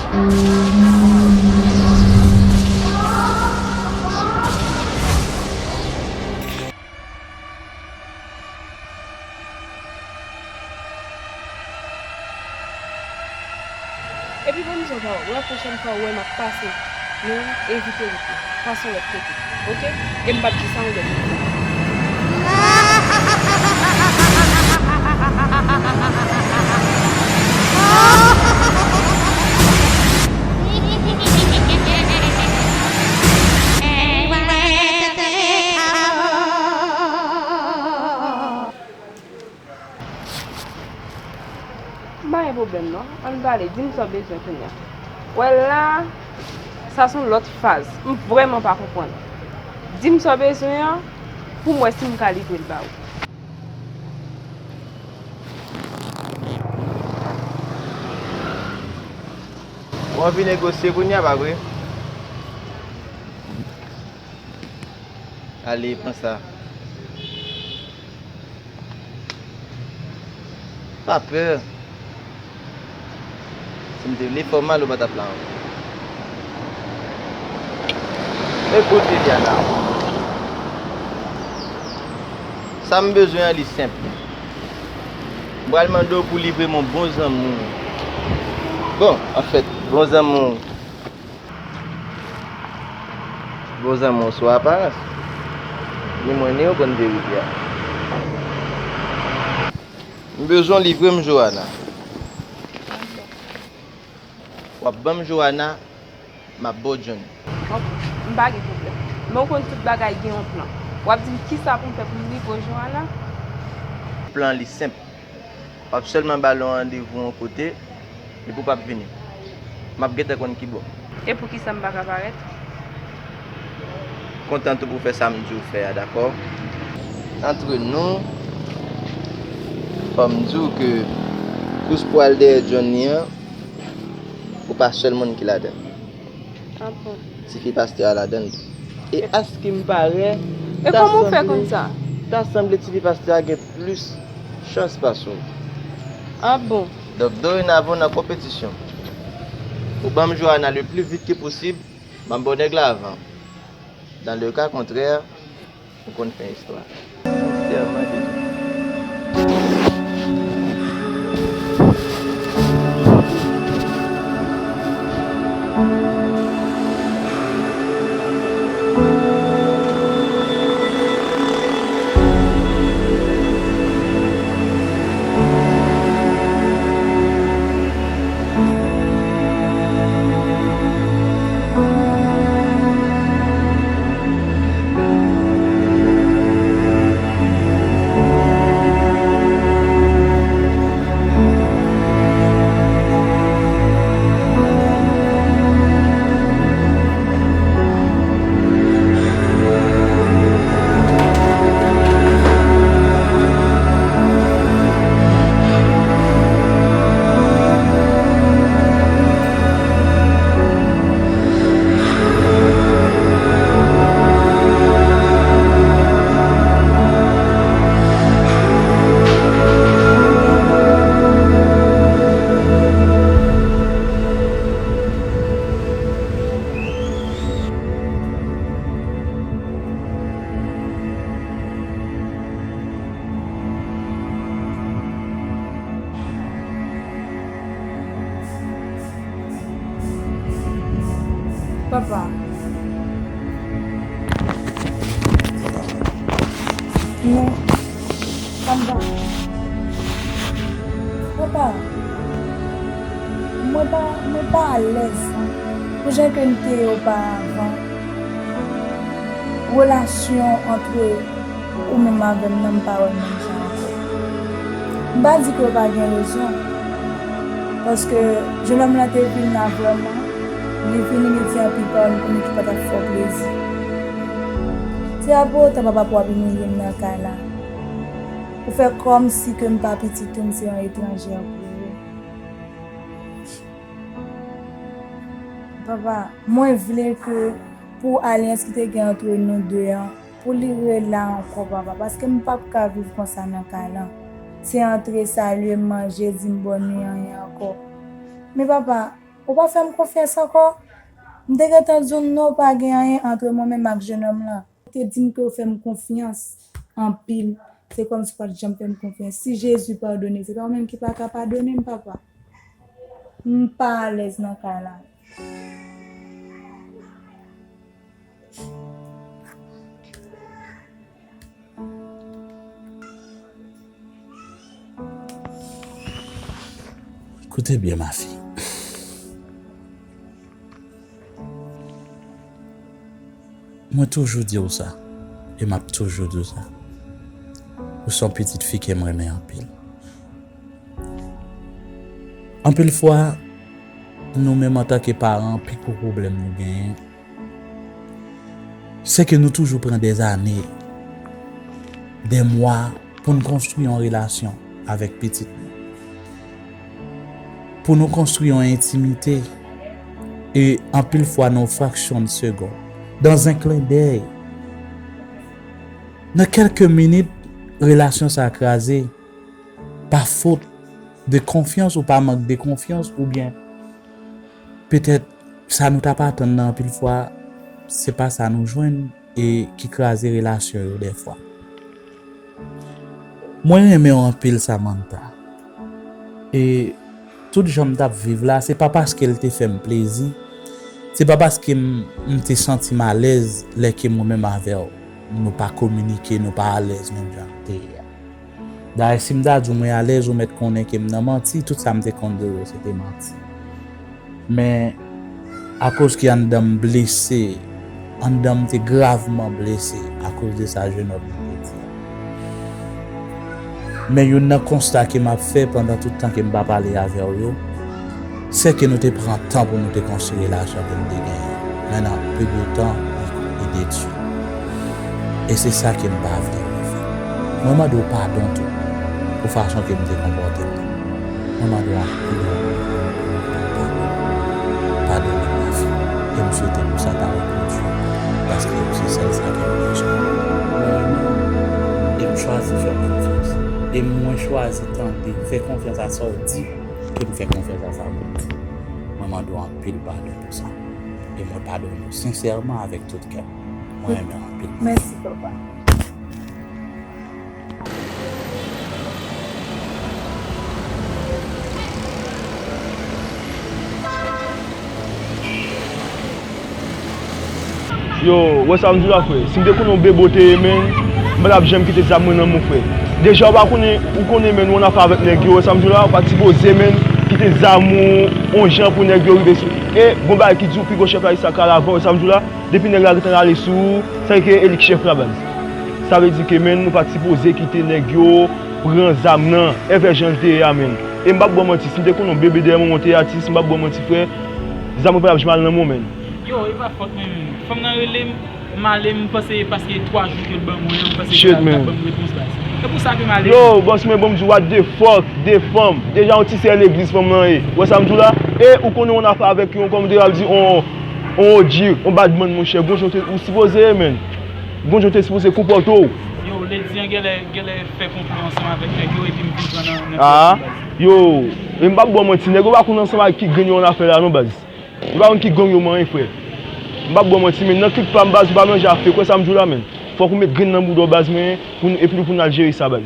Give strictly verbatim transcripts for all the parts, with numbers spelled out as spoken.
Epi ban m di yon pawòl, la pwochèn fwa w wè m ap pase, nou evite wout la. Pase yon lòt kote, oke? E m p ap di sa yon dènye fwa. M pa gen pwoblèm non. Ann pale, di m sa w bezwen kounye a. Wè la, sa se yon lòt faz. M vrèman pa konprann. Di m sa w bezwen an, pou m wè si m ka livre l ba ou. Ou anvi negosye kounye a, pa vre? Ale, pran sa. Pa pè. Si m te vle fè w mal, ou pa t ap la ankò. Men kote Viviana. Sa m bezwen an, li senp. M pral mande w pou livre m yon bon zanmi w. Bon, anfèt, bon zanmi w. Bon zanmi w sou aparans. Ni mwen ni ou konn verite a. M bezwen w livre m Johanna. W ap ban m Johanna, m ap ba w Johnny. Bon, m pa gen pwoblèm. Men w konn tout bagay gen yon plan. W ap di m kisa pou m fè pou m livre w Johanna? Plan li senp. W ap sèlman ba l yon randevou yon kote, epi w p ap vini. M ap gentan konn kibò. E poukisa m pa ka parèt? Kontan tou pou w fè sa m di w fè a, dakò? Antre nou, fò m di w ke kous pou al dèyè Johnny an, ou pa sèl moun ki ladan l. Ah bon? Tifi pastè a ladan l tou. E aski m parèt, e kòman w fè konn sa? Ta sanble tifi pastè a gen plis chans pase w. Ah bon? Donk, dorenavan, w nan konpetisyon. Ou ban m Johanna le pli vit ke posib, m ap ba w nèg la avan. Dans le cas contraire, ou konn fen istwa. Sèman de Papa. Non. Sa m pa. Papa. Mwen pa, mwen pa alèz. Pou jan ke n te ye oparavan. Relasyon ant ou menm avè m nan, m pa wè l menm jan ankò. M pa di ke w pa gen rezon, paske jennonm lan te vin la vrèman, li vini, li di anpil pawòl pou nou ki pa t ap fè w plezi. Se pa pou otan, papa, pou w ap imilye m nan kay la. Ou fè kòmsi ke m pa pitit ou, m se yon etranjè pou ou. Papa, mwen vle ke pou alyans ki te gen ant nou de an, pou li rela ankò, papa, paske m p ap ka viv konsa nan kay lan. Se antre, salye m, manje, di m bòn nwi, anyen ankò. Men papa, Ou pa fè m konfyans ankò? M te gentan di w non, pa gen anyen ant mwen menm ak jennonm lan. Ou te di m ke w fè m konfyans anpil. Se kòmsi w pa t janm fè m konfyans. Si Jezi padone, se pa ou menm ki pa ka padone m, papa. M pa alèz nan kay la. Koute byen, ma fi. Mwen toujou di w sa, e m ap toujou di w sa. Ou se yon pitit fi ke m renmen anpil. Anpil fwa, nou menm antanke paran, pi gwo pwoblèm nou genyen, se ke nou toujou pran dèzane, dèmwa, pou n konstwi yon relasyon avèk pitit nou. Pou nou konstwi yon entimite, e anpil fwa nan yon fraksyon de segonn, dans un clin d'œil, nan kèlke minit, relasyon sa a kraze pa fot de konfyans ou pa mank de konfyans, oubyen petèt sa nou t ap atann nan anpil fwa, se pa sa nou jwenn e ki kraze relasyon yo dèfwa. Mwen renmen w anpil, Samantha. E tout jan m t ap viv la, se pa paske l te fè m plezi, se pa paske m, m te santi m alèz lè ke mwen menm avè w, nou pa kominike, nou pa alèz menm jan n te ye a. Dayè, si m ta di w mwen alèz, ou mèt konnen ke m nan manti, tout sa m te konn di w yo, se te manti. Men, akoz ke anndan m blese, anndan m te gravman blese akoz de sa jennonm nan te di a. Men youn nan konsta ke m ap fè pandan tout tan ke m pa pale avè w yo, se ke nou te pran tan pou nou te konstwi relasyon ke nou te genyen. Men nan pli de tan, li detwi. E se sa ke m pa vle refè. Mwen mande w padon tou pou fason ke m te konpòte m nan. Mwen mande w anpil, anpil, anpil, anpil padon. Padone m, ma fi. E m swete pou sa pa repwodui ankò. Paske se sèl sa ke m bezwen. Mwen renmen w. E m chwazi fè w konfyans. E mwen chwazi tande, fè konfyans a sa w di, ke m fè konfyans a sa w di. Mwen mande w anpil padon pou sa. E mwen padone w sensèman avèk tout kè m. Mwen renmen w anpil. Mèsi, papa. Yo, wè sa m di w la, frè. Si m te konnen yon bebe w te ye, menn, m pa t ap janm kite zam mwen nan men w, frè. Deja, ou pa konnen, ou konnen, menn, ou annafè avèk nèg yo, wè sa m di w la, ou pa t sipoze, menn, kite zam ou yon jan pou nèg yo rive sou. E, gon bagay ki di w, pi gwo chèf la, se sa k al avan w, wè sa m di w la. Depi nèg la gentan ale sou ou, sa vle di ke e li k chèf la, baz. Sa vle di ke, menn, nou pa t sipoze kite nèg yo pran zam nan, envè jan l te ye a, menn. E m p ap ba w manti, si m te konnen yon bebe dèyè manman w te ye a, atis, m p ap ba w manti, frè, zam mwen pa t ap janm al nan men w, menn. Yo, e pa fòt mwen menm. Fanm nan rele m, m ale, m panse e paske twa jou ke l ban mwen an, m panse ke l ap ban m repons, baz. Se pou sa ke m ale. Yo, bòs mwen, bon, m di w, what the fuck, de fanm. Deja yon ti sè legliz fanm nan ye. Ou wè sa m di w la? E ou konnen yon afè avèk yon, kòm te al di, on, on O G, on badman, monchè. Gon jan w te, ou sipoze ye, menn. Gon jan w te sipoze konpòte w. Yo, Lady an genlè, genlè fè konplo ansanm avèk nèg yo, epi m vin pran nan, nan pyès li, baz. Yo, e m p ap ba w manti, nèg yo pa konn ansanm avèk ki grenn yo annafè la, non, baz. Ou pa konn ki gang yo manyen, frè. M p ap ba w manti, men nan klik pa m, baz, ou pa manje afè, kwè sa m di w la, menn. Fòk ou met grenn nan bouda w, baz, men, pou n, epi pou n al jere sa, baz.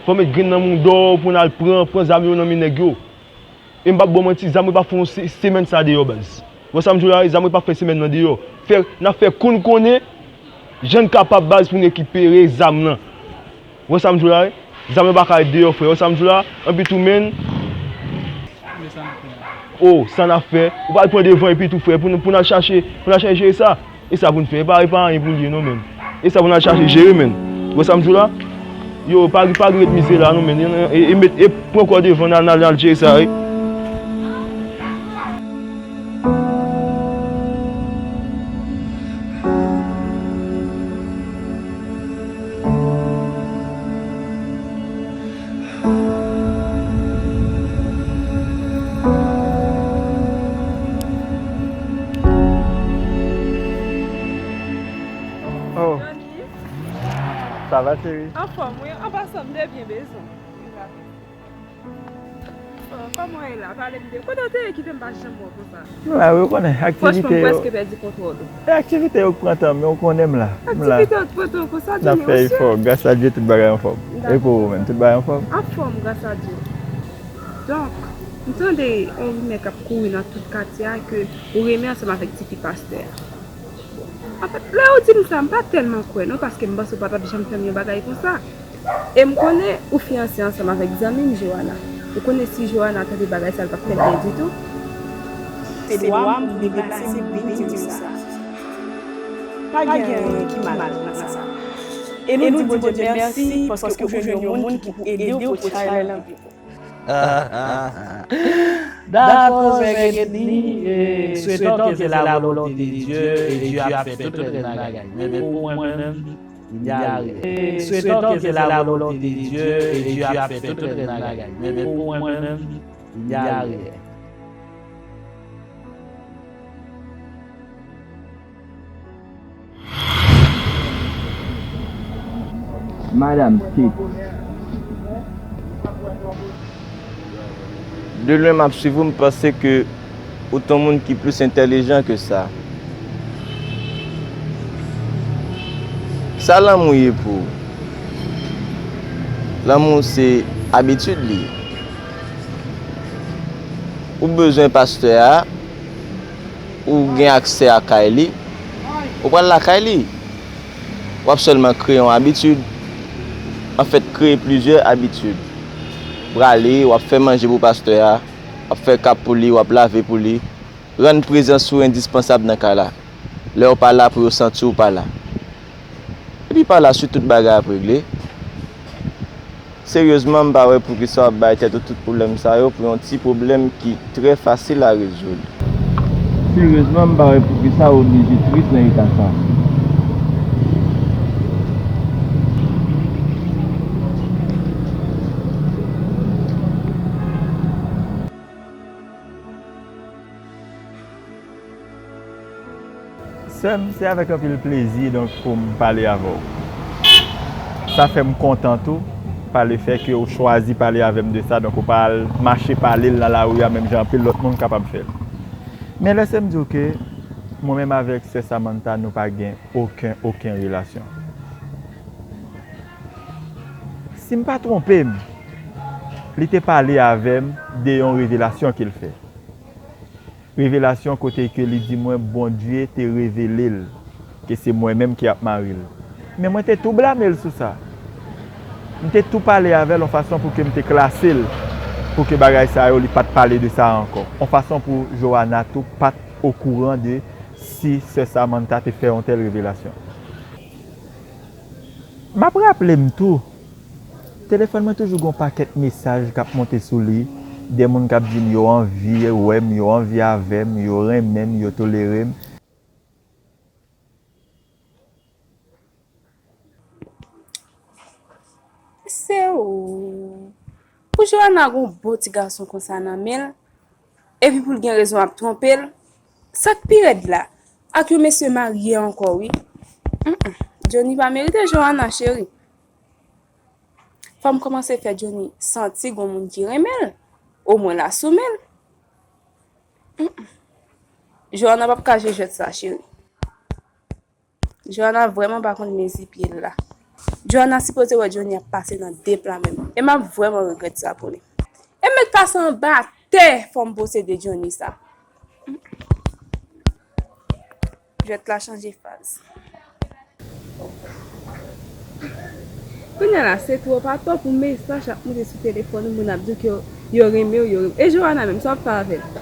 Fòk ou met grenn nan bouda w, pou n al pran, pran zam yo nan men nèg yo. E m p ap ba w manti, zam yo pa fè yon se-, semèn sa deyò, baz. Ou wè sa m di w la, zam yo pa fè semèn nan deyò. Fè, n ap fè konn konnen, jan n kapab, baz, pou n rekipere zam nan. Ou wè sa m di w la, wi? Zam yo pa ka ret deyò, frè. Ou wè sa m di w la? Anpi tou, menn. O, sa n ap fè? Ou pral pran devan epi tou, frè, pou n, pou n al chache, pou n al chache jere sa. E sa pou n fè. E pa, e pa anyen pou l ye, non, menn. E sa pou n al chache jere, menn. Ou wè sa m di w la? Yo, pa, pa ret mize la, non, menn. E, e, e met, e pran kò devan, n al, n al, n al jere sa, wi. Oh. Sa va, cheri? Anfòm, wi. An pasan, m te byen bezwen w. Kòman w ye la? Pale m de kote w te ye ki fè m pa janm wè w konsa? M la wi, ou konnen, aktivite yo. Franchman, m prèske pèdi kontwòl ou. E aktivite yo k pran tan m, men ou konnen m la. M la. Aktivite yo k pran tan w konsa, Johnny, ou si? N ap fè efò, gras a Dye, tout bagay anfòm. E pou ou menm, tout bagay anfòm? Anfòm, gras a Dye. Donk, m tande yon rimè k ap kouri nan tout katye a ke ou renmen ansanm avèk tifi pastè a. Anfèt, lè ou di m sa, m pa tèlman kwè non, paske m panse ou pa t ap janm fè m yon bagay konsa. E m konnen ou fiyanse ansanm avèk zanmi m, Johanna. Ou konnen si Johanna tande bagay sa, l p ap fè l byen ditou. Se dwa m pou m deplase m vin di w sa. Pa gen anyen ki mal nan sa. E nou di Bondye mèsi paske ou jwenn yon moun ki pou ede w pou travay lan. Dakò, sè Ketni, e, souhaitons que c'est la volonté de Dieu et Dieu a fait tout rèn bagay. Men pou mwen menm, il n'y a rien. Souhaitons que c'est la volonté de Dieu et Dieu a fait tout rèn bagay. Men pou mwen menm, il n'y a rien. Madanm Kate. De lwen m ap swiv ou, m panse ke ou t on moun ki plis entèlijan ke sa. Sa lanmou ye pou ou? Lanmou se abitid li ye. Ou bezwen pastè a, ou gen aksè a kay li, ou pral lakay li. W ap sèlman kreye yon abitid. Anfèt, kreye plizyè abitid. Prale, w ap fè manje pou pastè a, w ap fè kap pou li, w ap lave pou li. Rann prezans ou endispansab nan kay la. Lè w pa la pou yo santi w pa la. Epi pa la swit tout bagay ap regle. Seryezman, m pa wè poukisa w ap bay tèt ou tout pwoblèm sa yo pou yon ti pwoblèm ki trè fasil a rezoud. Seryezman, m pa wè poukisa w oblije tris nan eta sa. Sè m, se avèk anpil plezi donk pou m pale avè w. Sa fè m kontan tou pa lefè ke ou chwazi pale avè m de sa, donk ou pa al mache pale l nan lari a menm jan anpil lòt moun kapab fè l. Men lè sè m di w ke mwen menm avèk sè Samantha nou pa gen okenn, okenn relasyon. Si m pa twonpe m, li te pale avè m de yon revelasyon ke l fè. Revelasyon kote ke li di mwen Bondye te revele l ke se mwen menm ki ap mari l. Men mwen te tou blame l sou sa. M te tou pale avè l yon fason pou ke m te klase l, pou ke bagay sa yo li pa t pale de sa ankò. Yon fason pou Johanna tou pa t okouran de si sè Samantha te fè yon tèl revelasyon. M ap raple m tou, telefòn mwen toujou gen yon pakèt mesaj k ap monte sou li, de moun k ap di m yo anvi wè m, yo anvi avè m, yo renmen m, yo tolere m. Se ou. Pou Johanna gen yon bon ti gason konsa nan men l, epi pou l gen rezon ap twonpe l, sa k pi rèd la, ak yon mesye marye ankò wi. Johnny pa merite Johanna cheri. Fò m kòmanse fè Johnny santi gon moun ki renmen l, omwen l asoume l. Johanna p ap ka jwe jwèt sa cheri. Johanna vrèman pa konn mezi pye l la. Johanna sipoze wè Johnny ap pase nan de pla menm. E m ap vrèman regrèt sa pou li. E m mèt pase anba tè fò m posede Johnny sa. Jwèt la chanje faz. Kounye a la, se twòp atò pou mesaj k ap monte sou telefòn ou, moun ap di w ke yo renmen w, yo renmen w. E Johanna menm, sa w ap fè avè l?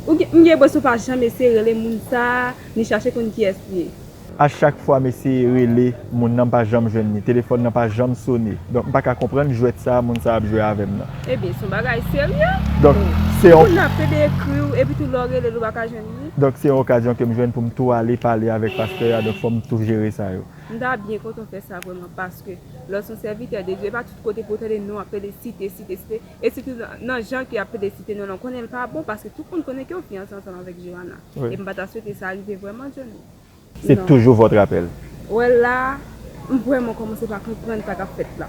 Ou gen, m gen enpresyon w pa janm eseye rele moun sa a, ni chache konn kiyès li ye. A chak fwa m eseye rele moun nan, m pa janm jwenn li. Telefòn nan pa janm sone. Donk, m pa ka konprann jwèt sa a moun sa a ap jwe avè m nan. Ebyen, se yon bagay serye. Donk, se yon... Moun nan ap plede ekri w, epi tou lè w rele l, ou pa ka jwenn li. Donk, se yon okazyon ke m jwenn pou m tou ale pale avèk pastè a, donk fò m tou jere sa yo. M ta byen kontan w fè sa vrèman, paske lè w se yon sèvitè de Dye, e pa tout kote pou w tande non ap plede site, site, site, e sitou nan, nan jan ke y ap plede site non an, konnen l pa bon, paske tout moun konnen ke w fiyanse ansanm avèk Johanna. Wi. E m pa ta swete sa rive vrèman, Johnny. Se toujou vòt rapèl. Ou wè la, m vrèman kòmanse pa konprann sa k ap fèt la.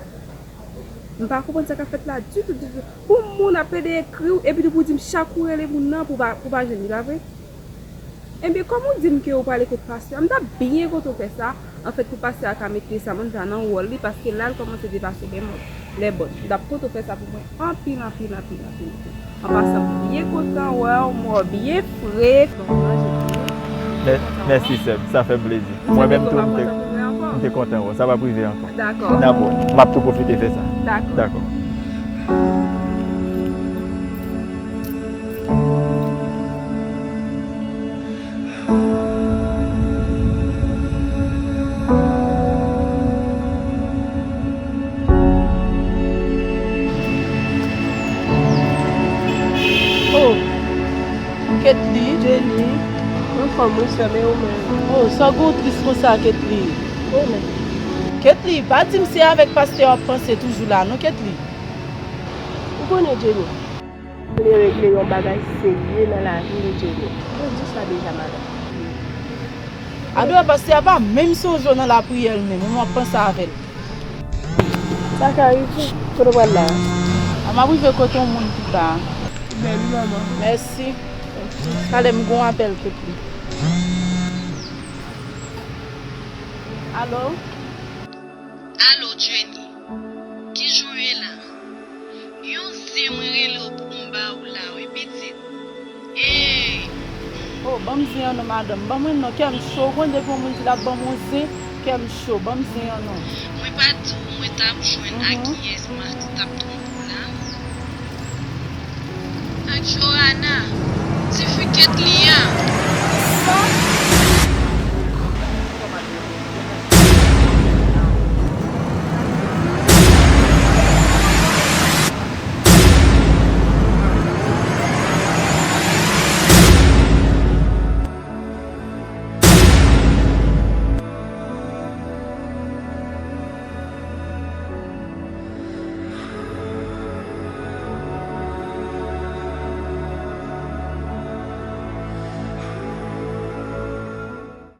M pa konprann sa k ap fèt la ditou, ditou. Pou moun ap plede ekri w, epi tou pou di m chak ou rele moun nan pou pa, pou pa jwenn li, pa vre? Ebyen, kòm ou di m ke ou prale kot pastè a, m t ap byen kontan w fè sa, anfèt, pou pastè a ka mete Samantha nan wòl li, paske la, l kòmanse depase lè mòn, lè bòn. M t ap kontan w fè sa pou mwen anpil, anpil, anpil, anpil, anpil. An pasan, m byen kontan wè w, m wè w byen fre. Mè- Mèsi, sè m. Sa fè m plezi. Mwen menm tou, m te, m te kontan wè w. Sa p ap rive ankò. Dakò. Dakò. M ap tou pwofite fè sa. Dakò. Dakò. Oh, Ketly. Jenny, mwen anfòm wi sè m, e ou menm? Oh, sa w gen w tris konsa, Ketly? Oh, men. Ketly, pa di m se avèk pastè w ap panse toujou la non, Ketly. Ou konnen, Jenny, m vle regle yon bagay serye nan lavi m, Jenny. Mwen di w sa deja, madanm. Adwè, pastè a pa menm sonje w nan lapriyè l menm, ou m ap panse avè l. Sa ka rive. Kote w pral la? A, m ap rive kote yon moun pita. Bèl wi, manman. Mèsi. Talè m gen yon apèl, Ketly. Alo? Alo, Jenny. Kijan w ye la? Yon zen mwen rele w pou m ba ou la wi, pitit. Ey! Oh, ban m zen an non, madanm. Ban mwen non, kè m cho. Ou konn depi yon moun di l ap ban m yon zen, kè m cho. Ban m zen an non. Mwen pa di w mwen t ap jwenn ak kiyès m t ap twonpe w la? Ak Joe